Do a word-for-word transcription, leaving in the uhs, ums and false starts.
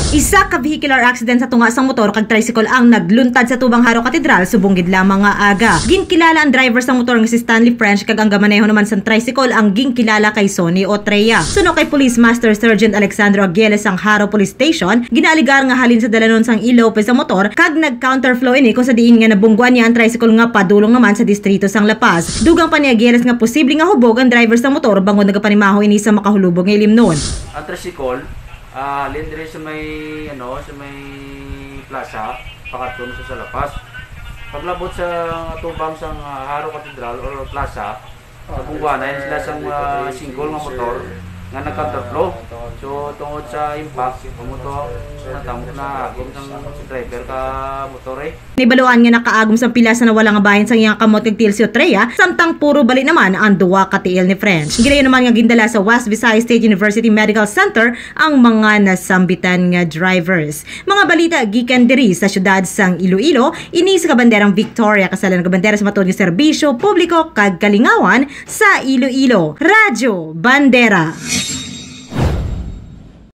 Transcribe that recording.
Isa ka vehicular accident sa tunga sang motor kag tricycle ang nagluntad sa tubang Jaro Katedral subong gid lamang nga aga. Ginkilala ang driver sang motor nga si Stanley French kag ang gamaneho naman sang tricycle ang ginkilala kay Sonny Otrea. Suno kay Police Master Sergeant Alexandro Aguiles sang Jaro Police Station, ginaaligar nga halin sa dalanon sang E. Lopez ang motor kag nag-counterflow ini kung sa diin nga nabungguan niya ang tricycle nga padulong naman sa distrito sang La Paz. Dugang pa ni Aguiles nga posible nga hubog ang driver sang motor bangod nagapanimaho ini sa makahulubog nga ilimnon. Ang tricycle, ah, halin diri sa may, ano, sa may plaza, pakadto na sa La Paz. Paglabot sa tubang sang, ah, Jaro Cathedral or plaza, nabungguan na sila sang, ah, single nga motor nga nag-counterflow. So, tungod sa impact, ang motor, natamo na agom sang driver ka motor eh. Nahibaluan nga nakaagom sang pila sa nawala nga bahin sang iyang kamot kag tiil si Otrea, samtang puro bali naman ang duha ka tiil ni French. Gilayon naman nga gindala sa West Visayas State University Medical Center ang mga nasambitan nga drivers. Mga balita gikan diri sa siyudad sang Iloilo, ini sa kabanderang Victoria, kasalan nga bandera sa matuod nga serbisyo publiko kag kalingawan sa Iloilo. Radyo Bandera.